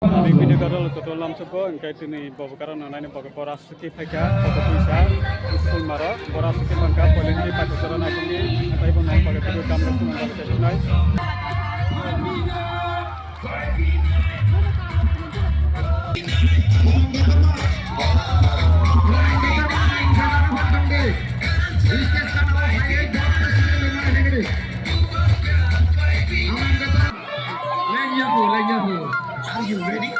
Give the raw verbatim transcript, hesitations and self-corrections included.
Bini gadol joto lamsogo, hingke tini bobo karon no naini bobo bora suki phaikha, bobo puisa, school maro, bora suki phaikha, poleni paithakjora naitongni, tei bo nai bobo video gamrok phunuknai. Are you ready?